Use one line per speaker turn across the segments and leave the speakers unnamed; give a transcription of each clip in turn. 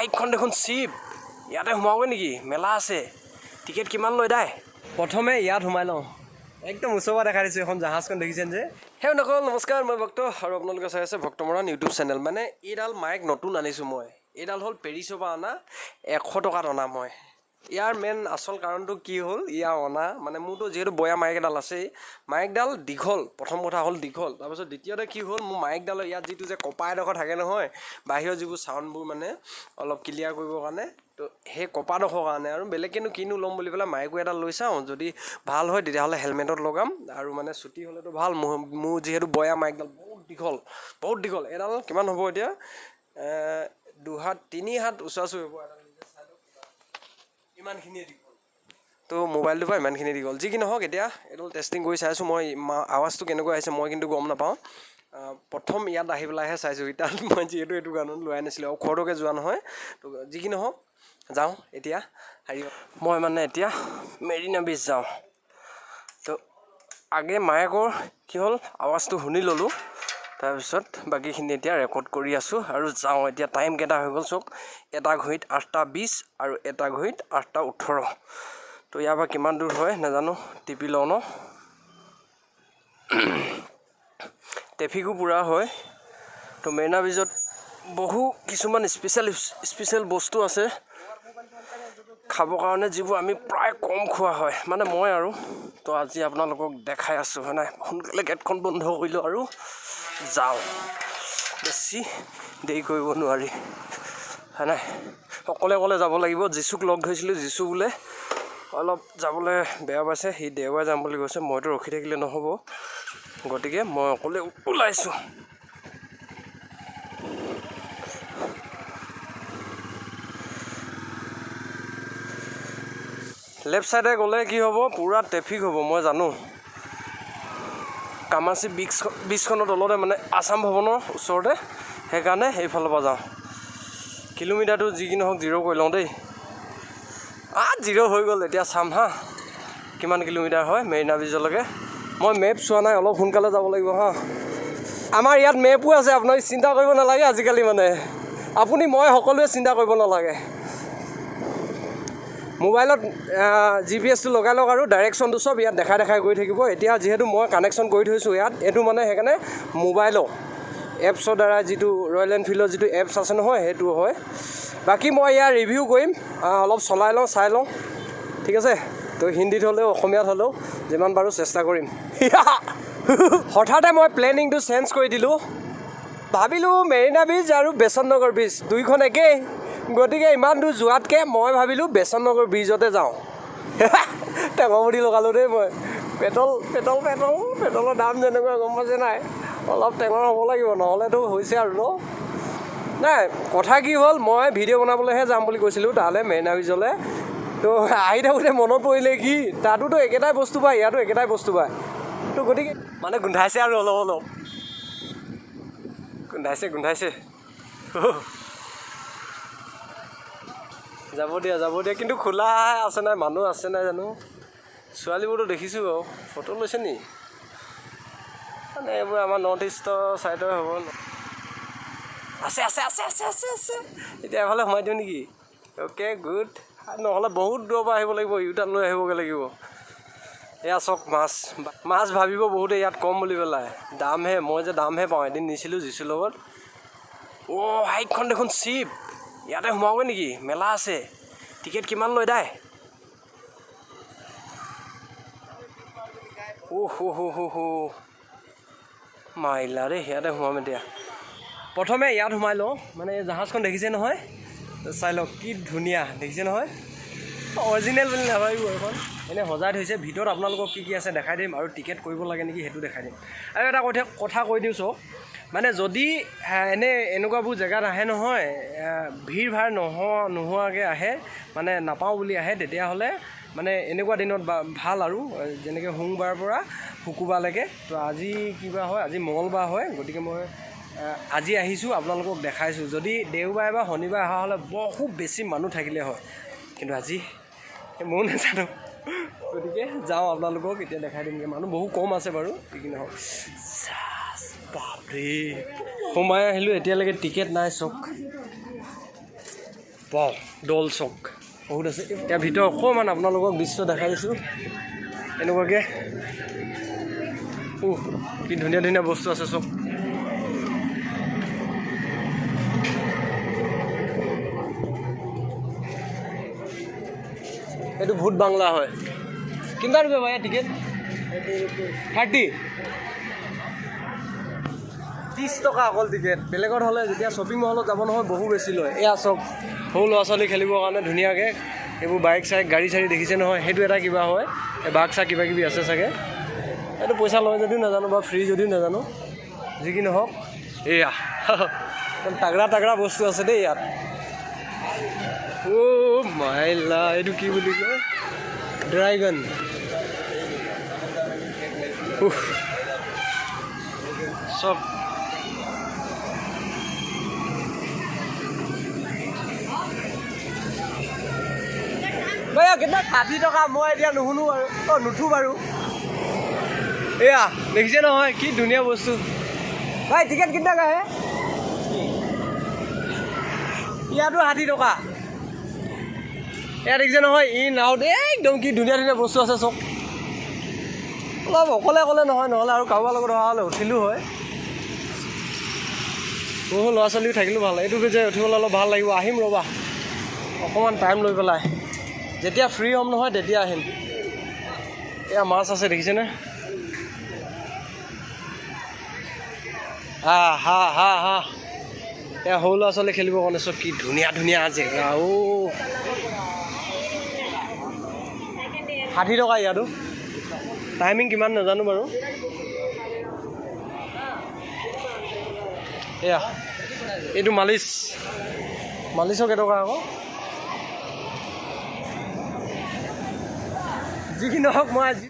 হাইকখন দেখোন চিপ, ইয়াতে সোমাবগৈ নেকি? মেলা আছে, টিকেট কিমান লয় দাই? প্ৰথমে ইয়াত সোমাই লওঁ, একদম ওচৰৰ পৰা দেখাই দিছোঁ। এখন জাহাজখন দেখিছেন যে। সেই নকল, নমস্কাৰ, মই ভক্ত আৰু আপোনালোকে চাই আছে ভক্ত মৰাণ ইউটিউব চেনেল। মানে এইডাল মাইক নতুন আনিছোঁ মই, এইডাল হ'ল পেৰিছৰ পৰা অনা, 100 টকাত অনা মই। ইয়াৰ মেইন আচল কাৰণটো কি হ'ল, ইয়াৰ অনা মানে মোৰতো যিহেতু বয়া মাইক এডাল আছেই, মাইকডাল দীঘল, প্ৰথম কথা হ'ল দীঘল। তাৰপিছত দ্বিতীয়তে কি হ'ল, মোৰ মাইকডালৰ ইয়াত যিটো যে কপা এডোখৰ থাকে নহয়, বাহিৰৰ যিবোৰ চাউণ্ডবোৰ মানে অলপ ক্লিয়াৰ কৰিবৰ কাৰণে, তো সেই কপাডোখৰ কাৰণে আৰু বেলেগকেনো কিনো ল'ম বুলি পেলাই মাইকো এডাল লৈ চাওঁ। যদি ভাল হয় তেতিয়াহ'লে হেলমেটত লগাম, আৰু মানে চুটি হ'লেতো ভাল। মোৰ যিহেতু বয়া মাইকডাল বহুত দীঘল, বহুত দীঘল। এডাল কিমান হ'ব এতিয়া, দুহাত তিনি হাত ওচৰা ওচৰি হ'ব এডাল, নিজে চাই লওক, ইমানখিনিয়ে দীঘল। তো মোবাইলটোৰ পৰা ইমানখিনি দীঘল। যি কি নহওক, এতিয়া এইডাল টেষ্টিং কৰি চাইছোঁ মই, আৱাজটো কেনেকুৱা আহিছে মই কিন্তু গম নাপাওঁ। প্ৰথম ইয়াত আহি পেলাইহে চাইছোঁ। তাত মই যিহেতু এইটো কাৰণত লোৱাই নাছিলোঁ আৰু খৰতকে যোৱা নহয়। তো যি কি নহওক, যাওঁ এতিয়া। হেৰি, মই মানে এতিয়া মেৰিনা বিচ যাওঁ। তো আগে মায়েকৰ কি হ'ল, আৱাজটো শুনি ল'লোঁ, তাৰপিছত বাকীখিনি এতিয়া ৰেকৰ্ড কৰি আছোঁ আৰু যাওঁ। এতিয়া টাইম কেইটা হৈ গ'ল চাওক, এটা ঘড়ীত 8:20 আৰু এটা ঘড়ীত 8:18। তো ইয়াৰ পৰা কিমান দূৰ হয় নাজানো, টিপি লওঁ ন। ট্ৰেফিকো পূৰা হয়। তো মেৰিনা বিচত বহু কিছুমান স্পেচিয়েল স্পেচিয়েল বস্তু আছে খাবৰ কাৰণে, যিবোৰ আমি প্ৰায় কম খোৱা হয়, মানে মই আৰু। তো আজি আপোনালোকক দেখাই আছোঁ, হয় নাই? সোনকালে গেটখন বন্ধ কৰিলোঁ আৰু যাওঁ, বেছি দেৰি কৰিব নোৱাৰি, হয় নাই? অকলে অকলে যাব লাগিব। যীশুক লগ ধৰিছিলোঁ, যীশু বোলে অলপ যাবলৈ বেয়া পাইছে, সি দেওবাৰে যাম বুলি কৈছে। মইতো ৰখি থাকিলে নহ'ব, গতিকে মই অকলে ওলাইছোঁ। লেফ্ট ছাইডে গ'লে কি হ'ব, পূৰা ট্ৰেফিক হ'ব, মই জানো। কামাচি ব্ৰিজখনৰ তলতে, মানে আছাম ভৱনৰ ওচৰতে, সেইকাৰণে সেইফালৰ পৰা যাওঁ। কিলোমিটাৰটো যি কি নহওক জিৰ' কৰি লওঁ দেই। জিৰ' হৈ গ'ল। এতিয়া চাম হা, কিমান কিলোমিটাৰ হয় মেৰিনা ব্ৰিজলৈকে। মই মেপ চোৱা নাই, অলপ সোনকালে যাব লাগিব হা। আমাৰ ইয়াত মেপো আছে, আপোনালোকে চিন্তা কৰিব নালাগে। আজিকালি মানে আপুনি মই সকলোৱে চিন্তা কৰিব নালাগে, মোবাইলত জি পি এছটো লগাই লওক আৰু ডাইৰেকশ্যনটো চব ইয়াত দেখাই দেখাই গৈ থাকিব। এতিয়া যিহেতু মই কানেকশ্যন কৰি থৈছোঁ ইয়াত, এইটো মানে সেইকাৰণে মোবাইলৰ এপছৰ দ্বাৰা যিটো ৰয়েল এনফিল্ডৰ যিটো এপছ আছে নহয়, সেইটো হয়। বাকী মই ইয়াৰ ৰিভিউ কৰিম, অলপ চলাই লওঁ, চাই লওঁ, ঠিক আছে? তো হিন্দীত হ'লেও অসমীয়াত হ'লেও যিমান পাৰোঁ চেষ্টা কৰিম। হঠাতে মই প্লেনিংটো চেঞ্জ কৰি দিলোঁ, ভাবিলোঁ মেৰিনা ব্ৰিজ আৰু বেচন নগৰ ব্ৰিজ দুইখন একেই, গতিকে ইমান দূৰ যোৱাতকৈ মই ভাবিলোঁ বেচন নগৰ ব্ৰিজতে যাওঁ। টেঙৰমুঠি লগালোঁ দেই মই। পেট্ৰল পেট্ৰল পেট্ৰল পেট্ৰলৰ দাম যেনেকুৱা গম পাইছে নাই, অলপ টেঙৰ হ'ব লাগিব, নহ'লেতো হৈছে আৰু ন। নাই, কথা কি হ'ল, মই ভিডিঅ' বনাবলৈহে যাম বুলি কৈছিলোঁ তালৈ মেৰিনা ব্ৰিজলৈ। তো আহি থাকোঁতে মনত পৰিলে কি তাতোতো একেটাই বস্তু পায়, ইয়াতো একেটাই বস্তু পায়। তো গতিকে মানে গোন্ধাইছে আৰু অলপ অলপ গোন্ধাইছে, গোন্ধাইছে। যাব দিয়া, যাব দিয়া। কিন্তু খোলা আছে নাই, মানুহ আছে নাই জানো। ছোৱালীবোৰতো দেখিছোঁ বাৰু, ফটো লৈছে নি? মানে এইবোৰ আমাৰ নৰ্থ ইষ্টৰ ছাইডৰ হ'ব। আছে আছে আছে আছে আছে আছে। এতিয়া এফালে সোমাই দিওঁ নেকি? অ'কে গুড, নহ'লে বহুত দূৰৰ পৰা আহিব লাগিব, ইউটাৰ্ণ লৈ আহিবগৈ লাগিব। এয়া চাওক মাছ, মাছ ভাবিব বহুতে ইয়াত কম বুলি পেলাই, দামহে, মই যে দামহে পাওঁ। এদিন নিছিলোঁ যীশুৰ লগত। অ' হাইকখন দেখোন চিপ, ইয়াতে সোমাবগৈ নেকি? মেলা আছে, টিকেট কিমান লয় দাই? অ' হো হো হো হো, মাৰিলা দেই। ইয়াতে সোমাম এতিয়া। প্ৰথমে ইয়াত সোমাই লওঁ। মানে এই জাহাজখন দেখিছে নহয়, চাই লওক কি ধুনীয়া, দেখিছে নহয়? অৰিজিনেল বুলি নাভাবিব, এইখন এনেই সজাই থৈছে। ভিতৰত আপোনালোকক কি কি আছে দেখাই দিম, আৰু টিকেট কৰিব লাগে নেকি সেইটো দেখাই দিম। আৰু এটা কথা কৈ দিওঁ চাওক, মানে যদি এনে এনেকুৱাবোৰ জেগাত আহে নহয়, ভিৰ ভাৰ নোহোৱাকৈ আহে, মানে নাপাওঁ বুলি আহে, তেতিয়াহ'লে মানে এনেকুৱা দিনত ভাল আৰু, যেনেকৈ সোমবাৰৰ পৰা শুকুৰবাৰলৈকে। তো আজি কিবা হয়, আজি মঙলবাৰ হয়, গতিকে মই আজি আহিছোঁ, আপোনালোকক দেখাইছোঁ। যদি দেওবাৰে বা শনিবাৰে অহা হ'লে বহুত বেছি মানুহ থাকিলে হয়, কিন্তু আজি ময়ো নাজানো। গতিকে যাওঁ, আপোনালোকক এতিয়া দেখাই দিমগৈ। মানুহ বহু কম আছে বাৰু, যি কি নহওক। বাপৰে, সোমাই আহিলোঁ, এতিয়ালৈকে টিকেট নাই। চাওক, বাও দল চক বহুত আছে। ইয়াৰ ভিতৰত অকণমান আপোনালোকক দৃশ্য দেখাই দিছোঁ এনেকুৱাকৈ। কি ধুনীয়া ধুনীয়া বস্তু আছে চব। এইটো ভূত বাংলা হয়। কিমান ৰূপে ভাইয়া টিকেট? 30। 30 টকা অকল টিকেট। বেলেগত হ'লে যেতিয়া শ্বপিং মলত যাব নহয় বহু বেছি লয়। এয়া চব সৰু ল'ৰা ছোৱালী খেলিবৰ কাৰণে ধুনীয়াকৈ এইবোৰ বাইক চাইক গাড়ী চাড়ী দেখিছে নহয়, সেইটো এটা কিবা হয়, এই বাঘ চাগ কিবা কিবি আছে চাগে। এইটো পইচা লয় যদিও নাজানো বা ফ্ৰী যদিও নাজানো, যি কি নহওক এয়া একদম তাগৰা তাগৰা বস্তু আছে দেই ইয়াত। অ' মাইলা, এইটো কি বুলি কয়? ড্ৰাগন। চব ভাইয়া কিমান? 60 টকা। মই এতিয়া নুশুনো বাৰু, অঁ নুঠো বাৰু। এয়া দেখিছে নহয় কি ধুনীয়া বস্তু। ভাই টিকেট কিমান আহে? ইয়াতো 60 টকা। এয়া দেখিছে নহয় ইন আউট একদম কি ধুনীয়া ধুনীয়া বস্তু আছে চব। অলপ অকলে অকলে নহয়, নহ'লে আৰু কাৰোবাৰ লগত অহা হ'লে উঠিলোঁ হয়। বহু ল'ৰা ছোৱালীও থাকিলেও ভাল, এইটো যে উঠিবলৈ অলপ ভাল লাগিব। আহিম ৰ'বা অকণমান টাইম লৈ পেলাই, যেতিয়া ফ্ৰী হ'ম নহয় তেতিয়া আহিম। এয়া মাছ আছে দেখিছেনে? হা হা হা হা। এয়া সৰু ল'ৰা ছোৱালী খেলিবৰ কাৰণে চব কি ধুনীয়া ধুনীয়া জেগা। অ' 60 টকা ইয়াতো। টাইমিং কিমান নাজানো বাৰু। এয়া এইটো মালিচ, মালিচৰ কেইটকা আকৌ? যি কি নহওক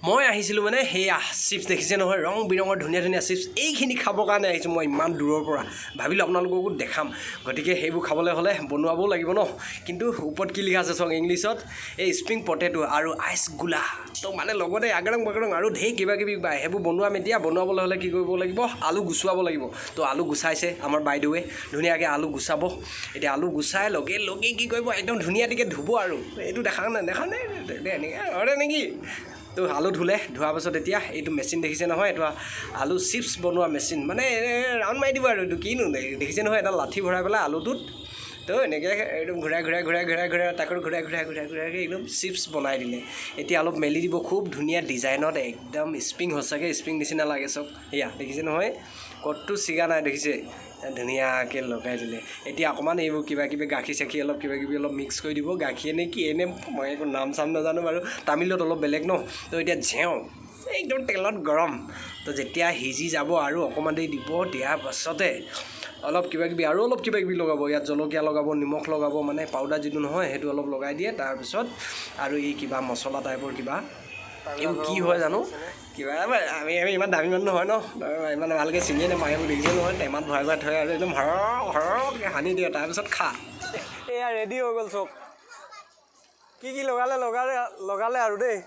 মই আহিছিলোঁ মানে সেয়া চিপছ দেখিছে নহয়, ৰং বিৰঙৰ ধুনীয়া ধুনীয়া চিপছ, এইখিনি খাবৰ কাৰণে আহিছোঁ মই ইমান দূৰৰ পৰা। ভাবিলোঁ আপোনালোককো দেখাম। গতিকে সেইবোৰ খাবলৈ হ'লে বনোৱাবও লাগিব ন। কিন্তু ওপৰত কি লিখা আছে চাওক ইংলিছত, এই স্প্ৰিং পটেটো আৰু আইচ গোলা, তো মানে লগতে আগ্ৰং বাগৰং আৰু ঢেৰ কিবা কিবি পায়। সেইবোৰ বনোৱাম এতিয়া। বনোৱাবলৈ হ'লে কি কৰিব লাগিব? আলু গুচুৱাব লাগিব। তো আলু গুচাইছে আমাৰ বাইদেৱে, ধুনীয়াকৈ আলু গুচাব। এতিয়া আলু গুচাই লগে লগে কি কৰিব, একদম ধুনীয়াকৈ ধুব আৰু। এইটো দেখা নাই, দেখা নাই এনেকৈ অৰে নেকি? তো আলু ধুলে, ধোৱাৰ পাছত এতিয়া এইটো মেচিন দেখিছে নহয়, এইটো আলু চিপছ বনোৱা মেচিন, মানে ৰাউণ্ড মাৰি দিব আৰু। এইটো কিনো দেখিছে নহয়, এটা লাঠি ভৰাই পেলাই আলুটোত তো এনেকৈ একদম ঘূৰাই ঘূৰাই ঘূৰাই ঘূৰাই ঘূৰাই তাকো ঘূৰাই ঘূৰাই ঘূৰাই ঘূৰাই একদম চিপছ বনাই দিলে। এতিয়া অলপ মেলি দিব খুব ধুনীয়া ডিজাইনত, একদম স্প্ৰিং, সঁচাকৈ স্প্ৰিং নিচিনা লাগে চব। এয়া দেখিছে নহয়, ক'তো ছিগা নাই দেখিছে, ধুনীয়াকৈ লগাই দিলে। এতিয়া অকণমান এইবোৰ কিবা কিবি গাখীৰ চাখীৰ অলপ কিবা কিবি অলপ মিক্স কৰি দিব। গাখীৰ নে কি এনে মই একো নাম চাম নাজানো বাৰু, তামিলত অলপ বেলেগ ন। তো এতিয়া ঝেওঁ একদম তেলত গৰম, তো যেতিয়া সিজি যাব আৰু অকণমান দেৰি দিব, দিয়াৰ পাছতে অলপ কিবা কিবি আৰু অলপ কিবা কিবি লগাব। ইয়াত জলকীয়া লগাব, নিমখ লগাব, মানে পাউডাৰ যিটো নহয় সেইটো অলপ লগাই দিয়ে। তাৰপিছত আৰু এই কিবা মছলা টাইপৰ কিবা এইবোৰ কি হয় জানো কিবা, আমি আমি ইমান দামী মানুহ নহয় ন, ইমান ভালকৈ চিনিয়ে নাপাওঁ। এইবোৰ দেখিছে নহয়, টেমাত ভৰাই ভৰাই থয় আৰু একদম হৰক হৰককৈ সানি দিয়ে, তাৰপিছত খা। এয়া ৰেডি হৈ গ'ল চব। কি কি লগালে লগালে লগালে আৰু দেই,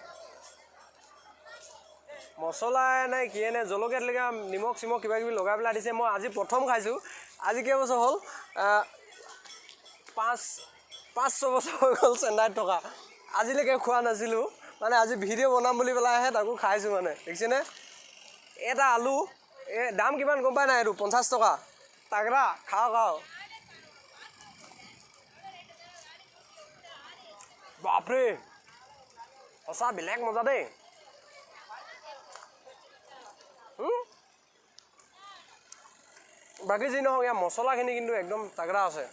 মছলা নাই কিয়ে নাই, জলকীয়া তলকীয়া নিমখ চিমখ কিবা কিবি লগাই পেলাই দিছে। মই আজি প্ৰথম খাইছোঁ। আজি কেইবছৰ হ'ল? 5-6 বছৰ হৈ গ'ল চেন্নাইত থকা, আজিলৈকে খোৱা নাছিলোঁ। মানে আজি ভিডিঅ' বনাম বুলি পেলাইহে তাকো খাইছোঁ মানে। দেখিছেনে এটা আলু, এই দাম কিমান গম পাই নাই? এইটো 50 টকা। তাগৰা খাওঁ খাওঁ। বাপৰে সঁচা বেলেগ মজা দেই। বাকী যি নহওক ইয়াৰ মছলাখিনি কিন্তু একদম তাগৰা আছে।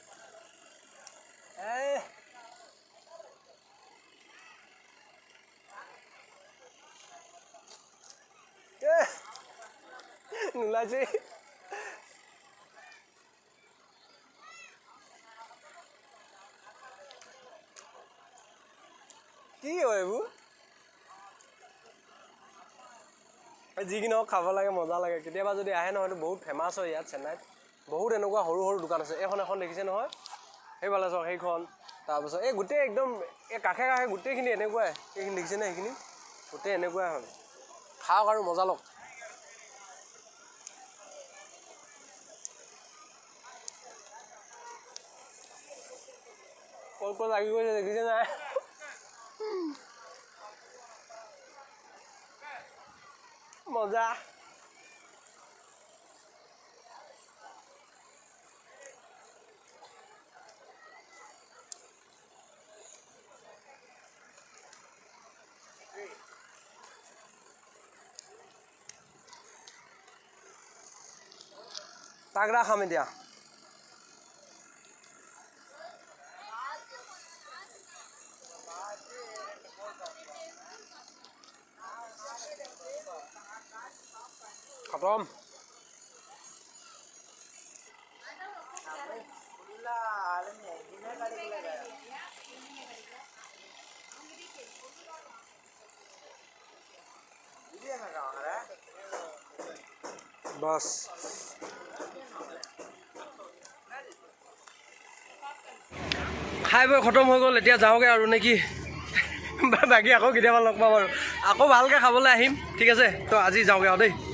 নোলাইছে। কি হয় এইবোৰ? যি কি নহওক খাব লাগে, মজা লাগে। কেতিয়াবা যদি আহে নহয়, বহুত ফেমাছ হয় ইয়াত চেন্নাইত। বহুত এনেকুৱা সৰু সৰু দোকান আছে। এইখন এখন দেখিছে নহয়, সেইফালে চাওক সেইখন, তাৰপিছত এই গোটেই একদম এই কাষে কাষে গোটেইখিনি এনেকুৱাই। এইখিনি দেখিছেনে? সেইখিনি গোটেই এনেকুৱাই হয়। খাওক আৰু মজা লওক। ক'ত ক'ত লাগি গৈছে দেখিছে নাই? মজা। তাগৰা খাম এতিয়া। খতম। বাছ, খাই বৈ খতম হৈ গ'ল। এতিয়া যাওঁগৈ আৰু নেকি? বাকী আকৌ কেতিয়াবা লগ পাম আৰু আকৌ ভালকৈ খাবলৈ আহিম। ঠিক আছে, তো আজি যাওঁগৈ আৰু দেই।